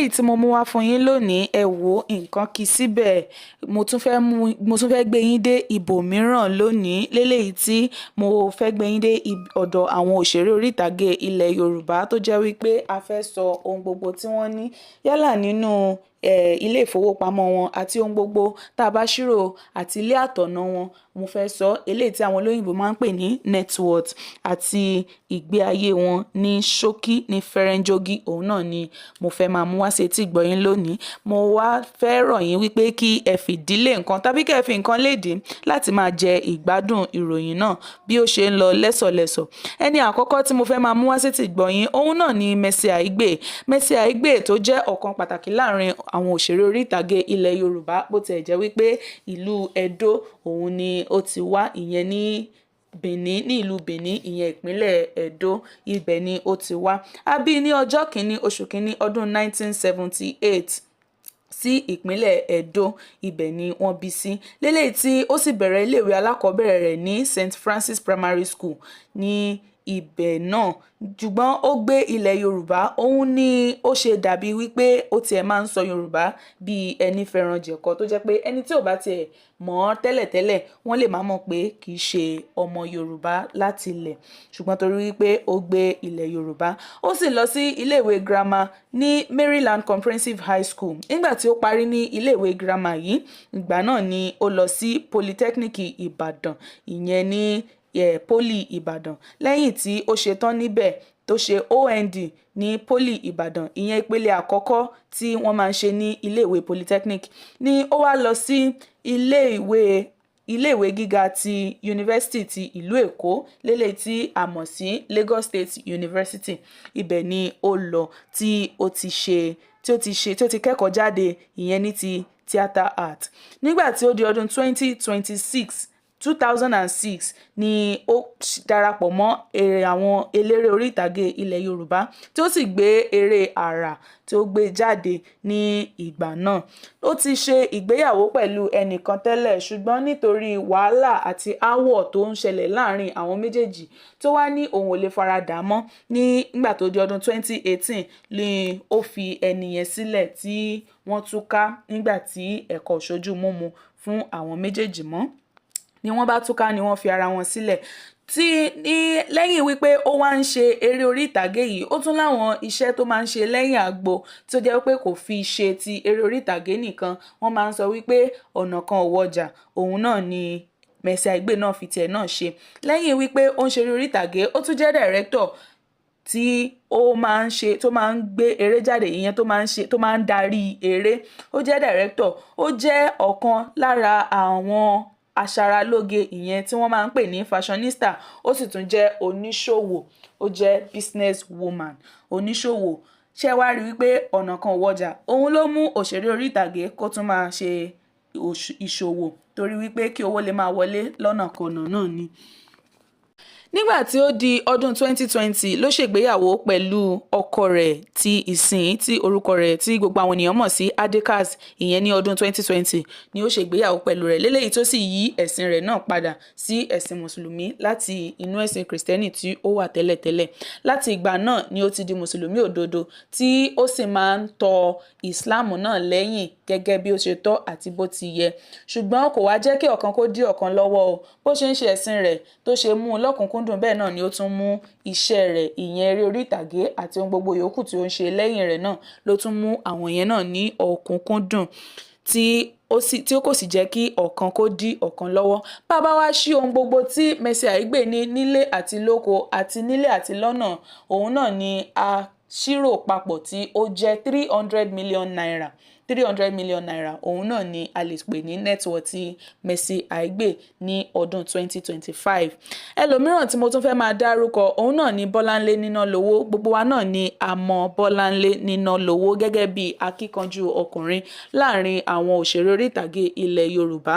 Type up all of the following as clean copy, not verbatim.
Eléyìí tí mo mú wá fún yín lónìí, ẹ wo nǹkan kí síbẹ̀. Mo tún fẹ́ gbé yín dé ibòmíràn lónìí léléyìí tí mo fẹ́ gbé yín dé ọ̀dọ̀ àwọn òṣèré orí ìtàgé ilẹ̀ Yorùbá tó jẹ́ wípé a fẹ́ sọ ohun gbogbo tí wọ́n ní yálà nínú ilé ìfowópamọ́ wọn àti ohun gbogbo tá a bá ṣírò àti ilé àtọ̀nà wọn. Mo fẹ́ sọ eléyìí tí àwọn olóyìnbo máa ń pè ní net worth àti ìgbé ayé wọn ní ṣókí ní fẹ́rẹ́ńjógí. Òun náà ni mo fẹ́ máa mú wá sí etí ìgbọ́ yín lónìí. Mo wá fẹ́ rọ̀ yín wípé kí ẹ fìdílé nǹkan tàbí kí ẹ fi nǹkan léde láti máa jẹ ìgbádùn ìròyìn náà bí ó ṣe ń lọ lẹ́sọ̀lẹ́sọ̀. Ẹni àkọ́kọ́ tí mo fẹ́ máa mú wá sí etí ìgbọ́ yín, òun náà ni Mercy Aigbe. Mercy Aigbe tó jẹ́ ọ̀kan pàtàkì láàrin àwọn òṣèré orí ìtàgé ilẹ̀ Yorùbá, bó tiẹ̀ jẹ́ wípé ìlú Ẹdó òun ni ó ti wá, ìyẹn ní Benin, ní ìlú Benin, ìyẹn ìpínlẹ̀ Ẹdó, ibẹ̀ ni ó ti wá. A bí ní ọjọ́ kìíní oṣù kìíní ọdún 1978 sí ìpínlẹ̀ Ẹdó, ibẹ̀ ni wọ́n bí sí. Léléyìí tí ó sì bẹ̀rẹ̀ iléèwé alákọ̀ọ́bẹ̀rẹ̀ rẹ̀ ní St Francis Primary School ní ibẹ̀ náà. Ṣùgbọ́n ó gbé ilẹ̀ Yorùbá, òun ni ó ṣe dàbí wípé ó tiẹ̀ máa ń sọ Yorùbá bí ẹni fẹ́ràn jẹ̀kọ, tó jẹ́ pé ẹni tí ò bá tiẹ̀ mọ̀ ọ́n tẹ́lẹ̀tẹ́lẹ̀, wọ́n lè má mọ̀ pé kì í ṣe ọmọ Yorùbá láti ilẹ̀. Ṣùgbọ́n torí wípé ó gbé ilẹ̀ Yorùbá, ó sì lọ sí iléèwé girama ní Maryland Comprehensive High School. Nígbà tí ó parí ní iléèwé girama yìí, ìgbà náà ni ó lọ sí Polytechnic Ìbàdàn, ìyẹn ní Poly Ìbàdàn. Lẹ́yìn tí ó ṣetán níbẹ̀ tó ṣe OND ní Poly Ìbàdàn, ìyẹn ìpele àkọ́kọ́ tí wọ́n máa ń ṣe ní iléèwé Polytechnic, ni ó wá lọ sí iléèwé gíga ti yunifásítì ti ìlú Èkó léléyìí tí a mọ̀ sí Lagos State University. Ibẹ̀ ni ó lọ tí ó ti ṣe tí ó ti ṣe tí ó ti kẹ́kọ̀ọ́ jáde, ìyẹn ní ti theatre art. Nígbà tí ó di ọdún 2026 2006 ni ó darapọ̀ mọ́ àwọn eléré orí ìtàgé ilẹ̀ Yorùbá, tí ó sì gbé eré àrà tí ó gbé jáde ní ìgbà náà. Ó ti ṣe ìgbéyàwó pẹ̀lú ẹnìkan tẹ́lẹ̀, ṣùgbọ́n nítorí wàhálà àti aáwọ̀ tó ń ṣẹlẹ̀ láàrin àwọn méjèèjì tó wá ní òun ò lè faradà mọ́, nígbà tó di ọdún 2018 ni ó fi ẹni yẹn sílẹ̀ tí wọ́n túká nígbà tí ẹ̀kọ́ òṣojú múmu fún àwọn méjèèjì mọ́. Ni wọ́n bá túká ni wọ́n fi ara wọn sílẹ̀. Tí ní lẹ́yìn wípé ó wá ń ṣe eré orí ìtàgé yìí, ó tún láwọn iṣẹ́ tó máa ń ṣe lẹ́yìn àgbo tí ó jẹ́ pé kò fi ṣe ti eré orí ìtàgé nìkan. Wọ́n máa ń sọ wípé ọ̀nà kan ò wọjà, òun náà ni Mercy Aigbe náà fi tiẹ̀ náà ṣe. Lẹ́yìn wípé ó ń ṣe eré orí ìtàgé, ó tún jẹ́ director tí ó máa ń ṣe, tó máa ń gbé eré jáde, ìyẹn tó máa ń ṣe, tó máa ń darí eré. Ó jẹ́ director, ó jẹ́ ọ̀kan lára àwọn aṣaralóge, ìyẹn tí wọ́n máa ń pè ní fashionista. Ó sì tún jẹ́ oníṣòwò, ó jẹ́ business woman, oníṣòwò. Ṣé wàá rí wípé ọ̀nà kan ò wọjà, òun ló mú òṣèré orí ìtàgé kó tún máa ṣe ìṣòwò, torí wípé kí owó lè máa wọlé lọ́nàkọnà náà ni. Nígbà tí ó di ọdún 2020 ló ṣègbéyàwó pẹ̀lú ọkọ rẹ̀ tí ìsìn tí orúkọ rẹ̀ tí gbogbo àwọn ènìyàn mọ̀ sí Adekaz. Ìyẹn ní ọdún 2020 ni ó ṣègbéyàwó pẹ̀lú rẹ̀ léléyìí tó sì yí ẹ̀sìn rẹ̀ náà padà sí ẹ̀sìn mùsùlùmí láti inú ẹ̀sìn kìrìsìtẹ́nì tí ó wà tẹ́lẹ̀tẹ́lẹ̀. Láti ìgbà náà ni ó ti di mùsùlùmí òdodo, tí ó sì máa ń tọ ìsìláàmù náà lẹ́yìn gẹ́gẹ́ bí ó ṣe tọ́ àti bó ti yẹ. Ṣùgbọ́n kò wá jẹ́ kí ọ̀kan kó dí ọ̀kan lọ́wọ́ o. Bó ṣe ń ṣe ẹ̀sìn rẹ̀ tó ṣe mú un lọ́kùnkúndùn, bẹ́ẹ̀ náà ni ó tún mú iṣẹ́ rẹ̀, ìyẹn eré orí ìtàgé àti ohun gbogbo yòókù tí ó ń ṣe lẹ́yìn rẹ̀ náà, ló tún mú àwọn yẹn náà ní ọ̀kúnkúndùn, tí ó kò sì jẹ́ kí ọ̀kan kó dí ọ̀kan lọ́wọ́. Bá a bá wá sí ohun gbogbo tí Mercy Aigbe ní nílé àti lóko àti nílé àti lọ́nà, òun náà ni a ṣírò papọ̀ tí ó jẹ́ ₦300 million. ₦300 million, òun náà ni a lè pè ní net worth ti Mercy Aigbe ní ọdún 2025. Ẹlòmíràn tí mo tún fẹ́ máa dárúkọ, òun náà ni Bọ́láńlé Nínálowó. Gbogbo wa náà ni a mọ̀ Bọ́láńlé Nínálowó gẹ́gẹ́ bí akíkanjú ọkùnrin láàrin àwọn òṣèré orí ìtàgé ilẹ̀ Yorùbá.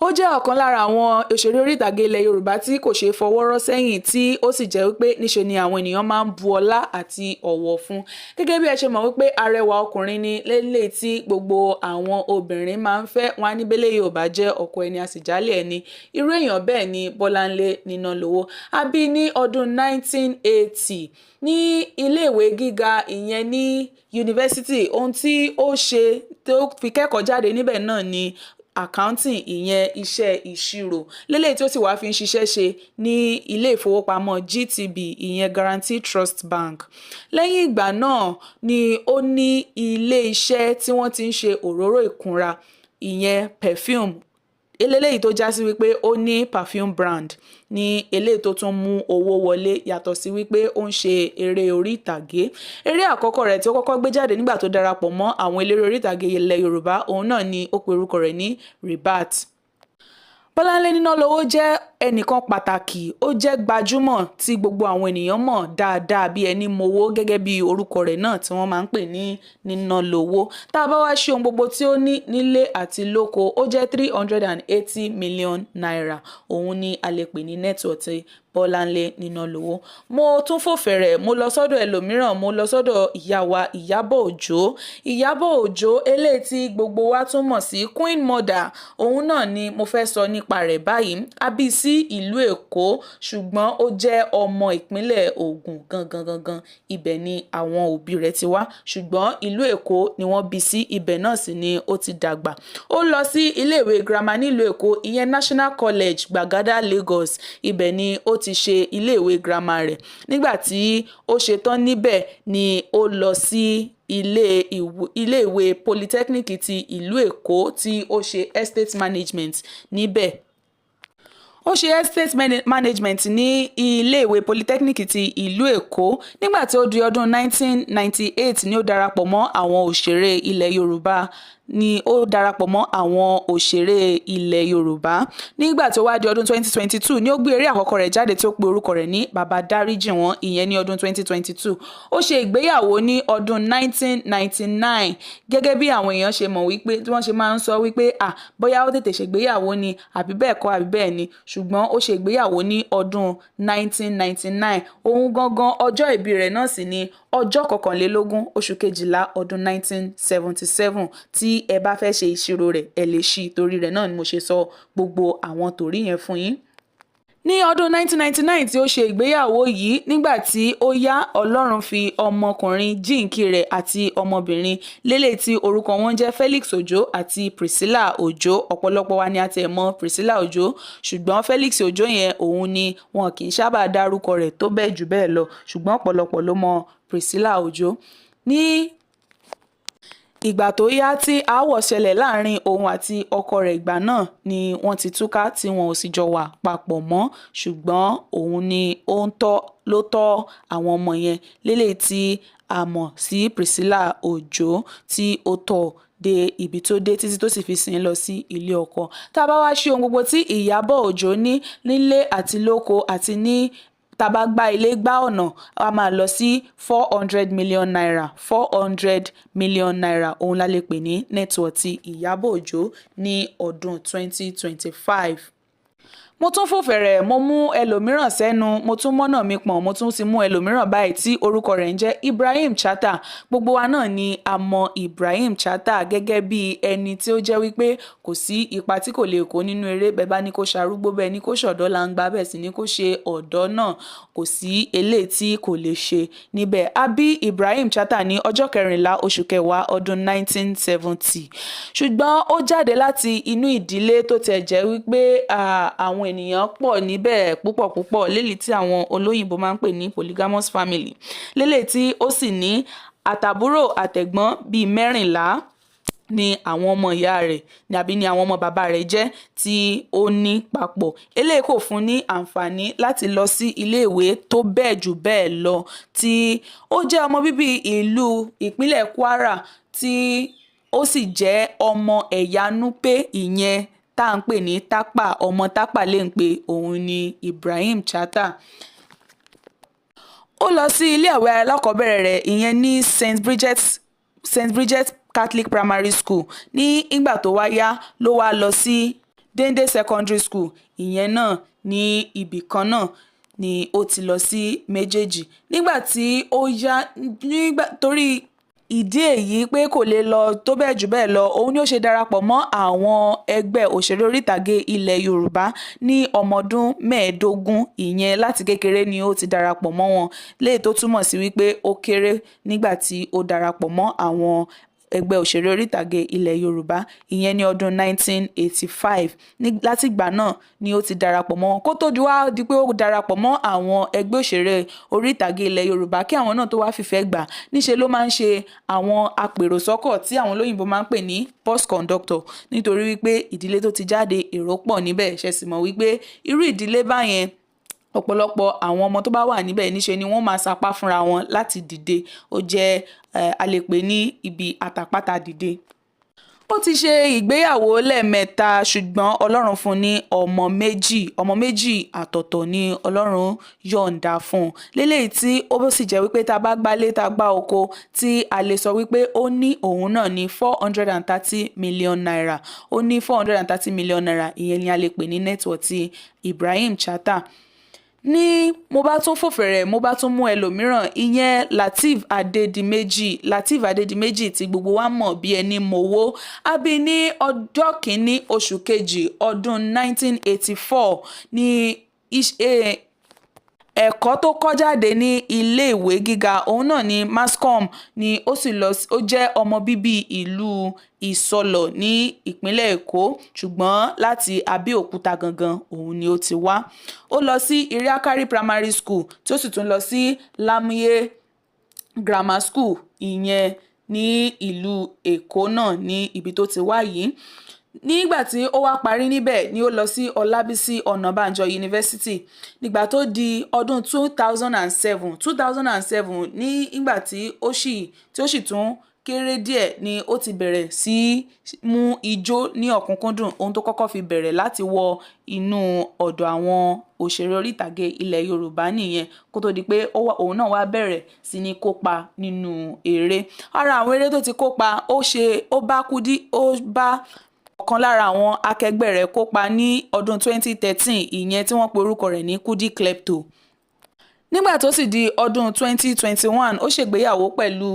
Ó jẹ́ ọ̀kan lára àwọn òṣèré orí ìtàgé ilẹ̀ Yorùbá tí kò ṣeé fọwọ́ rọ́ sẹ́yìn, tí ó sì jẹ́ wípé níṣe ni àwọn ènìyàn máa ń bu ọlá àti ọ̀wọ̀ fún. Gẹ́gẹ́ bí ẹ ṣe mọ̀ wípé arẹwà ọkùnrin ni lélẹ̀ tí gbogbo àwọn obìnrin máa ń fẹ́, wọn á ní bẹ́lẹ̀ Yorùbá jẹ́ ọkọ ẹni àsìjálẹ̀ ẹni. Irú èèyàn bẹ́ẹ̀ ni Bọ́láńlé Nínálowó. A bí ní ọdún 1980 ní iléèwé gíga, ìyẹn ní yunifásítì. Ohun tí ó ṣe tó fi kẹ́kọ̀ọ́ jáde níbẹ̀ náà ni accounting, ìyẹn iṣẹ́ ìṣirò, lélẹ́yìí tí ó sì wá fi ń ṣiṣẹ́ ṣe ní ilé ìfowópamọ́ GTB, ìyẹn Guaranty Trust Bank. Lẹ́yìn ìgbà náà ni ó ní ilé iṣẹ́ tí wọ́n ti ń ṣe òróró ìkunra, ìyẹn perfume, eléyìí tó já sí wípé ó ní perfume brand ní eléyìí tó tún mú owó wọlé, yàtọ̀ sí wípé ó ń ṣe eré orí ìtàgé. Eré àkọ́kọ́ rẹ̀ tí ó kọ́kọ́ gbé jáde nígbà tó darapọ̀ mọ́ àwọn eléré orí ìtàgé ilẹ̀ Yorùbá, òun náà ni ó pe orúkọ rẹ̀ ní Ribat. Bọ́láńlé Nínálowó jẹ́ ẹnìkan pàtàkì, ó jẹ́ gbajúmọ̀ tí gbogbo àwọn ènìyàn mọ̀ dáadáa bí ẹni mowó, gẹ́gẹ́ bí orúkọ rẹ̀ náà tí wọ́n máa ń pè ní Nínálowó. Tá a bá wá ṣe ohun gbogbo tí ó ní nílé àti lóko, ó jẹ́ ₦380 million. Òun ni a lè pè ní net worth Bọ́láńlé Nínálowó. Mo tún fò fẹ̀rẹ̀, mo lọ sọ́dọ̀ ẹlòmíràn, mo lọ sọ́dọ̀ ìyá wa Ìyábọ̀ Òjó. Ìyábọ̀ Òjó eléyìí tí gbogbo wa tún mọ̀ sí Queen Mother, òun náà ni mo fẹ́ sọ nípa rẹ̀ báyìí. A bí sí ìlú Èkó, ṣùgbọ́n ó jẹ́ ọmọ ìpínlẹ̀ Ògùn gangan gangan. Ibẹ̀ ni àwọn òbí rẹ̀ ti wá, ṣùgbọ́n ìlú Èkó ni wọ́n bí sí, ibẹ̀ náà sì ni ó ti dàgbà. Ó lọ sí iléèwé girama nílùú Èkó, ìyẹn National College, Gbàgádà, Lagos. Ibẹ̀ ni ó ti ṣe iléèwé girama rẹ̀. Nígbà tí ó ṣetán níbẹ̀ ni ó lọ sí iléèwé polytechnic ti ìlú Èkó tí ó ṣe estate management níbẹ̀. Ó ṣe estate management ní iléèwé polytechnic ti ìlú Èkó. Nígbà tí ó di ọdún 1998 ni ó darapọ̀ mọ́ àwọn òṣèré ilẹ̀ Yorùbá ni ó darapọ̀ mọ́ àwọn òṣèré ilẹ̀ Yorùbá. Nígbà tí ó wá di ọdún 2022 ni ó gbé eré àkọ́kọ́ rẹ̀ jáde tí ó pe orúkọ rẹ̀ ní Bàbá Dáríjì Wọ́n, ìyẹn ní ọdún 2022. Ó ṣe ìgbéyàwó ní ọdún 1999. Gẹ́gẹ́ bí àwọn èèyàn ṣe mọ̀ wípé tí wọ́n ṣe máa ń sọ wípé à bóyá ó tètè ṣègbéyàwó ni àbí bẹ́ẹ̀ kọ́ àbí bẹ́ẹ̀ ni, ṣùgbọ́n ó ṣe ìgbéyàwó ní ọdún 1999. Òun gangan ọjọ́ ìbí rẹ̀ náà sì ni ọjọ́ 21 oṣù kejìlá ọdún 1977. Tí ẹ bá fẹ́ ṣe ìṣirò rẹ̀, ẹ lè ṣí, torí rẹ̀ náà ni mo ṣe sọ gbogbo àwọn tòrí yẹn fún yín. Ní ọdún 1999 tí ó ṣe ìgbéyàwó yìí, nígbà tí ó yá, Ọlọ́run fi ọmọkùnrin jíǹkí rẹ̀ àti ọmọbìnrin lélẹ̀ tí orúkọ wọn jẹ́ Felix Òjó àti Priscilla Òjó. Ọ̀pọ̀lọpọ̀ wa ni a ti mọ̀ Priscilla Òjó, ṣùgbọ́n Felix Òjó yẹn, òun ni wọn kì í sábà dárúkọ rẹ̀ tó bẹ́ẹ̀ jù bẹ́ẹ̀ lọ, ṣùgbọ́n ọ̀pọ̀lọpọ̀ ló mọ̀ Priscilla Òjó. Ní ìgbà tó yá tí aáwọ̀ ṣẹlẹ̀ láàrin òun àti ọkọ rẹ̀ ìgbà náà ni wọ́n ti túká tí wọn ò sì jọ wà papọ̀ mọ́, ṣùgbọ́n òun ni ó ń tọ́ ló tọ́ àwọn ọmọ yẹn lélẹ̀ tí a mọ̀ sí Priscilla Òjó, tí ó tọ́ dé ibi tó dé títí tó sì fi sìn lọ sí ilé ọkọ. Tá a bá wá ṣe ohun gbogbo tí Ìyábọ̀ Òjó ní nílé àti lóko àti ní tá a bá gbá ilé gbá ọ̀nà, a máa lọ sí ₦400 million. ₦400 million, òun la lè pè ní net worth ti Ìyábọ̀ Òjó ní ọdún 2025. Mo tún fò fẹ̀rẹ̀, mo mú ẹlòmíràn sẹ́nu, mo tún mọ́nà mi pọ̀n, mo tún ti mú ẹlòmíràn báyìí tí orúkọ rẹ̀ ń jẹ́ Ibrahim Chatta. Gbogbo wa náà ni a mọ Ibrahim Chatta gẹ́gẹ́ bí ẹni tí ó jẹ́ wípé kò sí ipa tí kò lè kó nínú eré. Bẹ́ẹ̀ bá ní kó ṣarúgbó, bẹ́ẹ̀ ní kó ṣọ̀dọ́ langba, bẹ́ẹ̀ sì ní kó ṣe ọ̀dọ́ náà, kò sí eléyìí tí kò lè ṣe níbẹ̀. A bí Ibrahim Chatta ní ọjọ́ 14 oṣù kẹwàá ọdún 1970, ṣùgbọ́n ó jáde láti inú ìdílé tó tẹ̀ jẹ́ wípé àwọn ènìyàn pọ̀ níbẹ̀ púpọ̀ púpọ̀, léyìí tí àwọn olóyìnbo máa ń pè ní polygamous family, léyìí tí ó sì ní àtàbúrò àtẹ̀gbọ́n bíi 14 ni àwọn ọmọ ìyá rẹ̀ àbí ni àwọn ọmọ bàbá rẹ̀ jẹ́ tí ó ní papọ̀. Eléyìí kò fún ní àǹfààní láti lọ sí iléèwé tó bẹ́ẹ̀ jù bẹ́ẹ̀ lọ. Tí ó jẹ́ ọmọ bíbí ìlú ìpínlẹ̀ Kwara, tí ó sì jẹ́ ọmọ ẹ̀yà Nupe, ìyẹn tá à ń pè ní Tápà. Ọmọ Tápà lè ń pe òun ní Ibrahim Chatta. Ó lọ sí iléèwé alákọ̀ọ́bẹ̀rẹ̀ rẹ̀, ìyẹn ní St Bridget Catholic Primary School. Ní ìgbà tó wá yá ló wá lọ sí Dende Secondary School, ìyẹn náà ní ibì kan náà ni ó ti lọ sí méjèèjì. Nígbà tí ó yá, nígbà torí ìdí èyí pé kò lè lọ tó bẹ́ẹ̀ jù bẹ́ẹ̀ lọ, òun ni ó ṣe darapọ̀ mọ́ àwọn ẹgbẹ́ òṣèré orí ìtàgé ilẹ̀ Yorùbá ní ọmọ ọdún 15. Ìyẹn láti kékeré ni ó ti darapọ̀ mọ́ wọn, léyìí tó túmọ̀ sí wípé ó kéré nígbà tí ó darapọ̀ mọ́ àwọn ẹgbẹ́ òṣèré orí ìtàgé ilẹ̀ Yorùbá, ìyẹn ní ọdún 1985. Látìgbà náà ni ó ti darapọ̀ mọ́ wọn. Kó tó di wá di pé ó darapọ̀ mọ́ àwọn ẹgbẹ́ òṣèré orí ìtàgé ilẹ̀ Yorùbá, kí àwọn náà tó wá fìfẹ́ gbà, níṣe ló máa ń ṣe àwọn apèròsọ́kọ̀ tí àwọn olóyìnbo máa ń pè ní bus conductor, nítorí wípé ìdílé tó ti jáde, èrò pọ̀ níbẹ̀. Ṣe sì mọ̀ wípé irú ìdílé báyẹn, ọ̀pọ̀lọpọ̀ àwọn ọmọ tó bá wà níbẹ̀, níṣe ni wọ́n máa sapá fúnra wọn láti dìde. Ó jẹ́ a lè pè ní ibi àtàpátá dìde. Ó ti ṣe ìgbéyàwó lẹ́ẹ̀mẹ́ta, ṣùgbọ́n Ọlọ́run fún un ní ọmọ méjì. Ọmọ méjì àtọ̀tọ̀ ni Ọlọ́run yọ̀ǹda fún un. Léléyìí tí ó sì jẹ́ wípé tá a bá gbálé tá a gbá oko tí a lè sọ wípé ó ní, òun náà ní ₦430 million. Ó ní ₦430 million. Ìyẹn ni a lè pè ní net worth ti Ibrahim Chatta. Ní mo bá tún fò fẹ̀rẹ̀, mo bá tún mú ẹlòmíràn, ìyẹn Lateef Adédìméjì. Lateef Adédìméjì tí gbogbo wa mọ̀ bí ẹni mowó. A bí ní ọjọ́ 1, oṣù kejì, ọdún 1984. Ní ẹ̀kọ́ tó kọ́ jáde ní iléèwé gíga, òun náà ní Mascom ni ó sì lọ. Ó jẹ́ ọmọ bíbí ìlú Ìsọlọ̀ ní ìpínlẹ̀ Èkó, ṣùgbọ́n láti Abẹ́òkúta gangan òun ni ó ti wá. Ó lọ sí Iriakari Primary School, tí ó sì tún lọ sí Lamuye Grammar School, ìyẹn ní ìlú Èkó náà ní ibi tó ti wá yìí. Nígbà tí ó wá parí níbẹ̀ ni ó lọ sí Ọlábísí Ọ̀nàbànjọ University. Nígbà tó di ọdún 2007, 2007, nígbà tí ó sì tún kéré díẹ̀ ni ó ti bẹ̀rẹ̀ sí mú ijó ní ọ̀kúnkúndùn. Ohun tó kọ́kọ́ fi bẹ̀rẹ̀ láti wọ inú ọ̀dọ̀ àwọn òṣèré orí ìtàgé ilẹ̀ Yorùbá nìyẹn, kó tó di pé òun náà wá bẹ̀rẹ̀ sí ní kópa nínú eré. Ara àwọn eré tó ti kópa, ó ṣe, ó bá Kúdí, ó bá ọ̀kan lára àwọn akẹgbẹ́ rẹ̀ kópa ní ọdún 2013, ìyẹn tí wọ́n pe orúkọ rẹ̀ ní Kudi Klepto. Nígbà tó sì di ọdún 2021, ó ṣègbéyàwó pẹ̀lú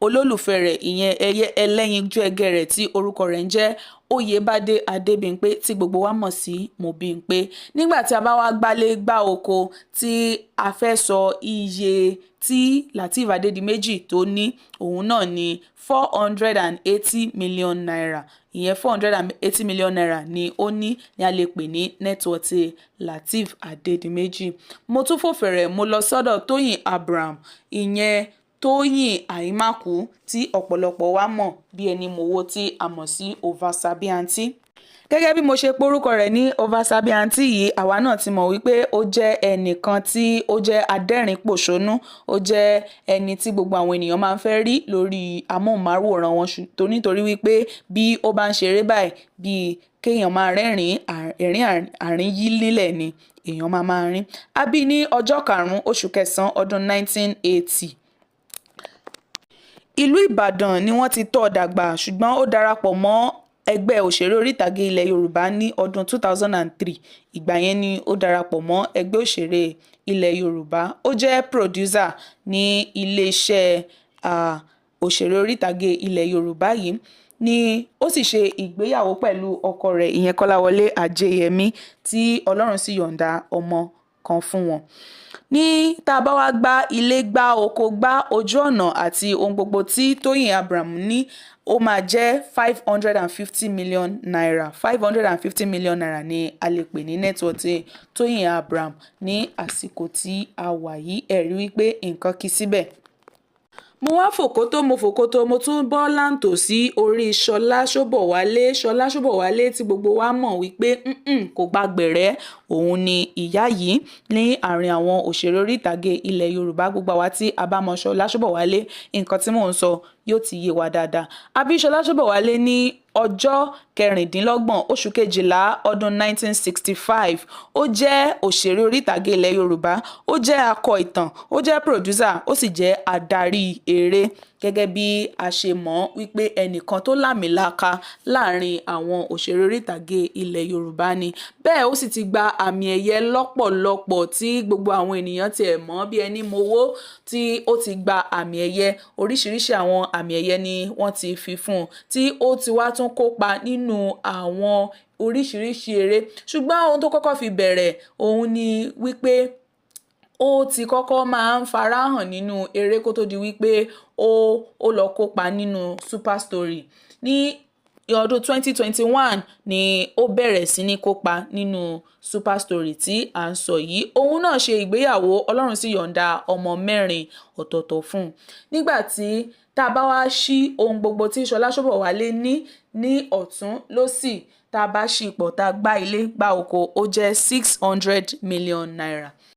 olólùfẹ́ rẹ̀, ìyẹn ẹyẹ ẹlẹ́yinjú ẹgẹ́ rẹ̀ tí orúkọ rẹ̀ ń jẹ́ Oyèbádé Adébímpé, tí gbogbo wa mọ̀ sí Mobímpé. Nígbà tí a bá wá gbálé gbá oko tí a fẹ́ sọ iye tí Lateef Adédìméjì tó ní, òun náà ní ₦480 million. Ìyẹn ₦480 million ni ó ní ní a lè pè ní net worth Lateef Adédìméjì. Mo tún fò fẹ̀rẹ̀, mo lọ sọ́dọ̀ Tóyìn Abraham, ìyẹn Tóyìn Àìmákù tí ọ̀pọ̀lọpọ̀ wa mọ̀ bí ẹni mowó, tí a mọ̀ sí Oversabi Aunty. Gẹ́gẹ́ bí mo ṣe porúkọ rẹ̀ ní Oversabi Aunty yìí, àwa náà ti mọ̀ wípé ó jẹ́ ẹnìkan tí ó jẹ́ adẹ́rìn-pòṣónú. Ó jẹ́ ẹni tí gbogbo àwọn ènìyàn máa ń fẹ́ rí lórí amóhùnmáwòrán wọn, nítorí wípé bí ó bá ń ṣeré báyìí, bíi kéèyàn máa rẹ́rìn-ín, ẹ̀rín àrín yí nílẹ̀ ni èèyàn máa máa rín. A bí ní ọjọ́ 5, oṣù kẹsàn-án, ọdún 1980. Ìlú Ìbàdàn ni wọ́n ti tọ́ dàgbà, ṣùgbọ́n ó darapọ̀ mọ́ ẹgbẹ́ òṣèré orí ìtàgé ilẹ̀ Yorùbá ní ọdún 2003. Ìgbà yẹn ni ó darapọ̀ mọ́ ẹgbẹ́ òṣèré ilẹ̀ Yorùbá. Ó jẹ́ producer ní iléeṣẹ́ òṣèré orí ìtàgé ilẹ̀ Yorùbá yìí ni. Ó sì ṣe ìgbéyàwó pẹ̀lú ọkọ rẹ̀, ìyẹn Kọ́láwọlé Ajéyẹmí, tí Ọlọ́run sì yọ̀ǹda ọmọ kan fún wọn. Ní tá a bá wá gbá ilé, gbá oko, gbá ojú ọ̀nà àti ohun gbogbo tí Tóyìn Abraham ní, ó máa jẹ́ ₦550 million. ₦550 million ni a lè pè ní net worth Tóyìn Abraham ní àsìkò tí a wà yìí. Ẹ rí wípé nǹkan kì í síbẹ̀. Mo wá fòkótó, mo fòkótó, mo tún bọ́ láǹtò sí orí Ṣọlá Ṣóbọ̀wálé. Ṣọlá Ṣóbọ̀wálé tí gbogbo wa mọ̀ wípé kò gba gbẹ̀rẹ́, òun ni ìyá yìí ní àárín àwọn òṣèré orí ìtàgé ilẹ̀ Yorùbá. Gbogbo àwa tí a bá mọ Ṣọlá Ṣóbọ̀wálé, nǹkan tí mò ń sọ yóò ti yé wa dáadáa. A bí Ṣọlá Ṣóbọ̀wálé ní ọjọ́ 26, oṣù kejìlá, ọdún 1965. Ó jẹ́ òṣèré orí ìtàgé ilẹ̀ Yorùbá, ó jẹ́ akọ ìtàn, ó jẹ́ producer, ó sì jẹ́ adarí eré. Gẹ́gẹ́ bí a ṣe mọ̀ wípé ẹnìkan tó láàmìlaka láàrin àwọn òṣèré orí ìtàgé ilẹ̀ Yorùbá ni. Bẹ́ẹ̀ ó sì ti gba àmì ẹ̀yẹ lọ́pọ̀lọpọ̀ tí gbogbo àwọn ènìyàn tiẹ̀ mọ̀ bí ẹni mowó tí ó ti gba àmì ẹ̀yẹ. Oríṣiríṣi àwọn àmì ẹ̀yẹ ni wọ́n ti fi fún un, tí ó ti wá tún kópa nínú àwọn oríṣiríṣi eré. Ṣùgbọ́n ohun tó kọ́kọ́ fi bẹ̀rẹ̀ òun ni wípé ó ti kọ́kọ́ máa ń farahàn nínú eré kó tó di wípé ó lọ kópa nínú Super Story. Ní ọdún 2021 ni ó bẹ̀rẹ̀ sí ní kópa nínú Super Story tí à ń sọ yìí. Òun náà ṣe ìgbéyàwó, Ọlọ́run sì yọ̀ǹda ọmọ mẹ́rin ọ̀tọ̀ọ̀tọ̀ fún un. Nígbà tí tá a bá wá ṣí ohun gbogbo tí Ṣọlá Ṣóbọ̀wálé ní ọ̀tún lósì, tá a bá ṣí ipò, tá a gbá ilé gbá oko, ó jẹ́ ₦600 million.